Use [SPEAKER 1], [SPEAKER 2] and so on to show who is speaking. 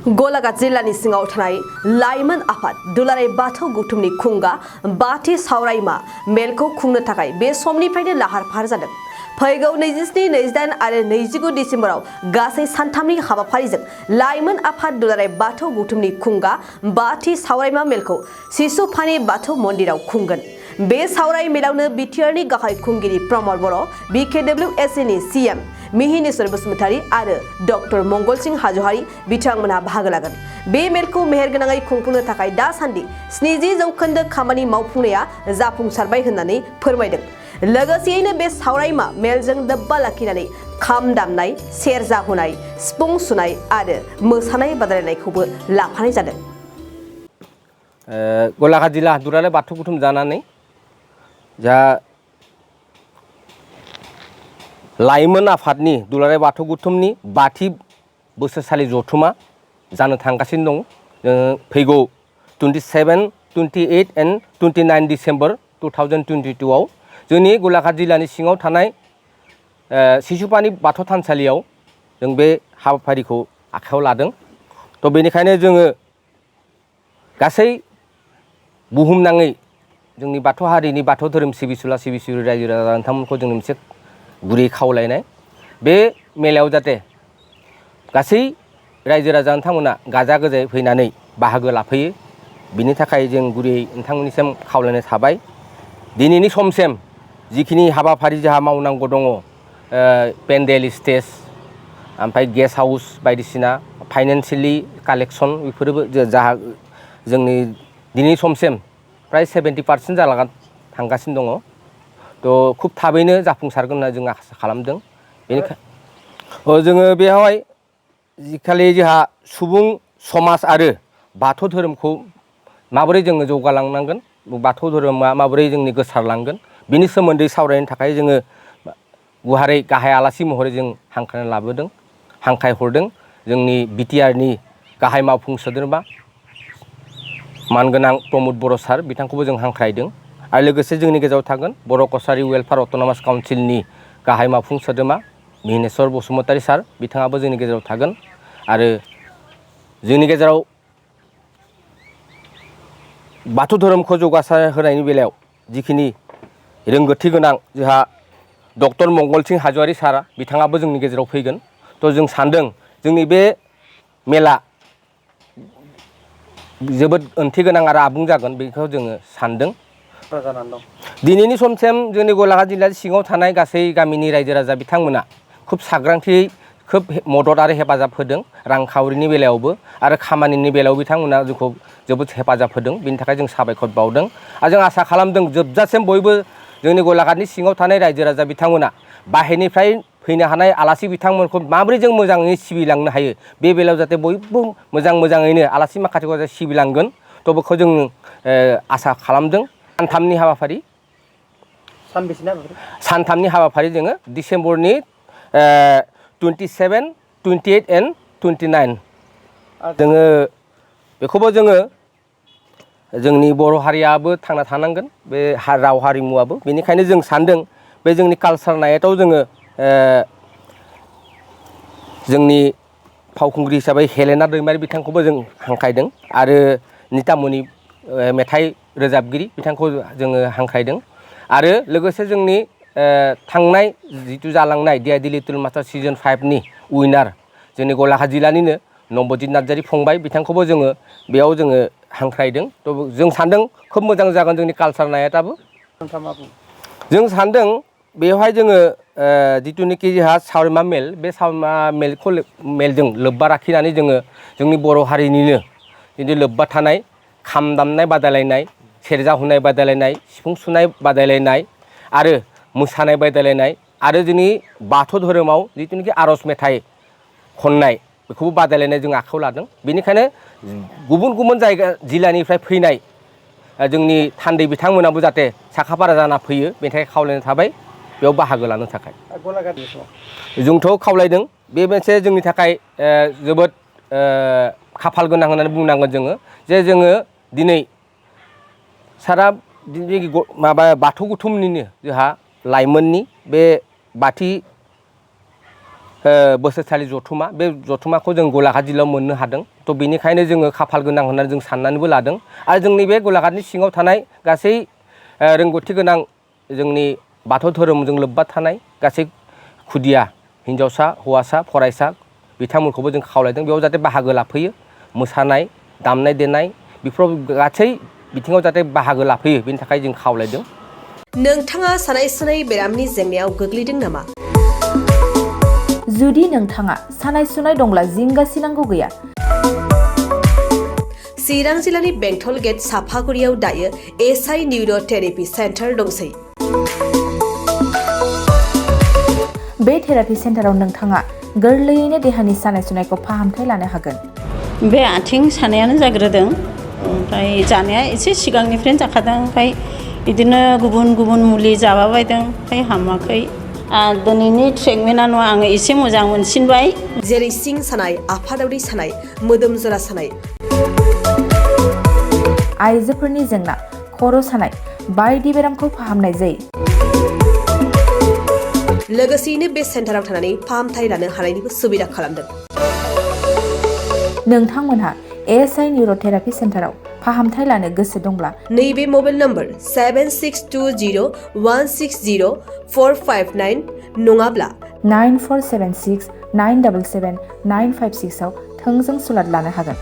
[SPEAKER 1] गलाघाट जिल्लानि सिङाव थानाय लाइमोन आफाद दुलाराय बाथौ गौथुमनि खुंगा बाथि सावरायमा मेलखौ खुंनो थाखाय बे समनिफ्रायनो लाहार फाहार जादों। फैगौ 27, 28 आरो 29 डिसेम्बराव गासै सानथामनि हाबाफारिजों लाइमोन आफाद दुलाराय बाथौ गौथुमनि खुंगा बाथि सावरायमा मेलखौ सिसुफानि बाथौ मन्दिराव खुंगोन। बे सावराय मेलावनो बिटिआरनि गाहाय खुंगिरि प्रमद बर', BKWSAनि CM मिहिनेश्वर बसुमतारी आरो डक्टर मंगल सिंह हाज'वारि बिथांमोनहा बाहागो लागोन। बे मेलखौ मेहेरगोनाङै खुंफुंनो थाखाय दासान्दि 70% खामानि मावफुंनाया जाफुंसारबाय होननानै फोरमायदों। लोगोसेयैनो बे सावरायमा मेलजों लोब्बा लाखिनानै खाम दामनाय, सेरजा हुनाय, सिफुं सुनाय आरो मोसानाय बादायलायनायखौबो लाफानाय जादों।
[SPEAKER 2] गलाघाट जिल्ला दुलाराय बाथौ गौथुम जानानै जा लाइमोन आफादनि दुलाराय बाथौ गौथुमनि बाथि बोसोरसालि जथुमा जानो थांगासिनो दं। फैगौ 27, 28 एन्ड 29 डिसेम्बर 2022 आव जोंनि गलाघाट जिल्लानि सिङाव थानाय सिसुफानि बाथौ थानसालियाव जों बे हाबाफारिखौ आखायाव लादों। थ' बेनिखायनो जोङो गासै बुहुमनाङै जोंनि बाथौ हारिनि बाथौ धोरोम सिबिसुला सिबिसुलि रायजो राजा नोंथांमोनखौ जोंनि मोनसे गुरै खावलायनाय, बे मेलायाव जाहाथे गासै रायजो राजा नोंथांमोना गाजा गोमजायै फैनानै बाहागो लाफैयो, बिनि थाखाय जों गुरै नोंथांमोननिसिम खावलायनाय थाबाय। दिनैनि समसिम जिखिनि हाबाफारि जोंहा मावनांगौ दङ, पेन्डेल स्टेज, ओमफ्राय गेस्ट हाउस बायदिसिना फाइनेन्सियेलि कालेक्सन, बेफोरबो जाहा जोंनि दिनैनि समसिम फ्राय 70% जालांना थांगासिनो दङ। थ' खुब थाबैनो जाफुंसारगोन होनना जों आसा खालामदों। बेनिखायनो जोङो बेवहाय जिखालि जोंहा सुबुं समाज आरो बाथौ धोरोमखौ माबोरै जोङो जौगालांनांगोन, बाथौ धोरोमा माबोरै जोंनि गोसारलांगोन, बिनि सोमोन्दै सावरायनो थाखाय जोङो गुवारै गाहाय आलासि महरै जों हांख्रायना लाबोदों, हांख्रायहरदों। जोंनि बिटिआरनि गाहाय मावफुं सोद्रोमा मानगोनां प्रमद बर' सार, बिथांखौबो जों हांख्रायदों। आरो लोगोसे जोंनि गेजेराव थागोन बर' कसारि वेलफेयार अट'नमास काउन्सिलनि गाहाय मावफुं सोद्रोमा मिहिनेश्वर बसुमतारी सार, बिथाङाबो जोंनि गेजेराव थागोन। आरो जोंनि गेजेराव बाथौ धोरोमखौ जौगासार होनायनि बेलायाव जिखिनि रोंगौथि गोनां जोंहा डक्टर मंगल सिंह हाज'वारि सारा, बिथाङाबो जोंनि गेजेराव फैगोन। थ' जों सानदों जोंनि बे मेला जोबोद ओंथि गोनां आरो आबुं जागोन, बेखौ जोङो सानदों। दिनैनि समसिम जोंनि गलाघाट जिल्लानि सिङाव थानाय गासै गामिनि रायजो राजा बिथांमोना खुब सांग्रांथियै खोब मदद आरो हेफाजाब होदों, रांखावरिनि बेलायावबो आरो खामानिनि बेलायाव बिथांमोना जोंखौ जोबोद हेफाजाब होदों। बिनि थाखाय जों साबायखर बावदों आरो जों आसा खालामदों जोबजासिम बयबो जोंनि गलाघाटनि सिङाव थानाय रायजो राजा बिथांमोना बाहेरनिफ्राय फैनो हानाय आलासि बिथांमोनखौ माबोरै जों मोजाङै सिबिलांनो हायो, बे बेलायाव जाहाथे बयबो मोजाङैनो आलासि माखासेखौ जाहाथे सिबिलांगोन। थ' बेखौ जों आसा खालामदों। सानथामनि हाबाफारि, सानथामनि हाबाफारि जोङो डिसेम्बरनि 27, 28 एन्ड 29 जोङो बेखौबो जोङो जोंनि बर' हारियाबो थांना थानांगोन, बे राव हारिमुवाबो। बेनिखायनो जों सानदों बे जोंनि कालसार नाइटआव जोङो जोंनि फावखुंग्रि हिसाबै हेलेना दैमारि बिथांखौबो जों हांख्रायदों आरो नितामनि मेथाइ रोजाबगिरि बिथांखौ जोङो हांख्रायदों। आरो लोगोसे जोंनि थांनाय जिथु जालांनाय DID लिटिल मास्टार सिजन 5नि उइनार जोंनि गलाघाट जिल्लानिनो नबजित नार्जारि फंबाय, बिथांखौबो जोङो बेयाव जोङो हांख्रायदों। थ' जों सानदों खोब मोजां जागोन जोंनि कालसार नाइटआबो। जों सानदों बेवहाय जोङो जिथुनिखि जोंहा सावरिमा मेल, बे सावरिमा मेलजों लोब्बा लाखिनानै जोङो जोंनि बर' हारिनिनो जिथु लोब्बा थानाय खाम दामनाय बादायलायनाय, सेरजा हुनाय बादायलायनाय, सिफुं सुनाय बादायलायनाय आरो मोसानाय बादायलायनाय आरो जोंनि बाथौ धोरोमाव जिथुनिखि आर'ज मेथाइ खननाय, बेखौबो बादायलायनाय जों आखायाव लादों। बेनिखायनो गुबुन गुबुन जायगा जिल्लानिफ्राय फैनाय जोंनि थान्दै बिथांमोनाबो जाहाथे साखाफारा जाना फैयो, बेनि थाखाय खावलायनाय थाबाय बेयाव बाहागो लानो थाखाय। जोंथ' खावलायदों, बे मोनसे जोंनि थाखाय जोबोद खाफाल गोनां होननानै बुंनांगोन जोङो, जे जोङो दिनै सारा माबा बाथौ गौथुमनिनो जोंहा लाइमोननि बे बाथि बोसोरसालि जथुमा, बे जथुमाखौ जों गलाघाट जिल्लायाव मोननो हादों। थ' बेनिखायनो जोङो खाफाल गोनां होननानै जों साननानैबो लादों आरो जोंनि बे गलाघाटनि सिङाव थानाय गासै रोंगौथि गोनां जोंनि बाथौ धोरोमजों लोब्बा थानाय गासै खुदिया हिन्जावसा हौवासा फरायसा बिथांमोनखौबो जों खावलायदों बेयाव जाहाथे बाहागो लाफैयो मोसानाय दामनाय देनाय बेफोराव गासै बिथिङाव जाहाथे बाहागो लाफैयो बेनि थाखाय जों खावलायदों।
[SPEAKER 1] नोंथाङा सानाय सुनाय बेरामनि जेंनायाव गोग्लैदों नामा?
[SPEAKER 3] जुदि नोंथाङा सानाय सुनाय दंब्ला जिंगासिनांगौ गैया।
[SPEAKER 1] चिरां जिल्लानि बेंटल गेट साफागुरियाव दायो एसआइ निउर' थेरापि सेन्टार दंसै।
[SPEAKER 3] बे थेरापि सेन्टाराव नोंथाङा गोरलैयैनो देहानि सानाय सुनायखौ फाहामथाय लानो हागोन।
[SPEAKER 4] बे आथिं सानायानो जाग्रोदों ओमफ्राय जानाया एसे सिगांनिफ्रायनो जाखादों ओमफ्राय बिदिनो गुबुन गुबुन मुलि जाबाबायदों ओमफ्राय हामाखै। दिनैनि ट्रिटमेन्टआ आङो एसे मोजां मोनसिनबाय।
[SPEAKER 1] जेरै सिं सानाय आफादावरि सानाय मोदोम जरा सानाय
[SPEAKER 3] आइजोफोरनि जेंना खर' सानाय बायदि बेरामखौ फाहामनाय जायो।
[SPEAKER 1] लोगोसेयैनो बे सेन्टाराव थानानै फाहामथाय लानो हानायनिबो सुबिदा खालामदों।
[SPEAKER 3] नोंथांमोनहा एएसआइ निउर' थेरापि सेन्टाराव फाहामथाय लानो गोसो दंब्ला
[SPEAKER 1] नैबे मबाइल नम्बर 7620160459 नङाब्ला
[SPEAKER 3] 9476977956 आव थोंजों सुलाद लानो हागोन।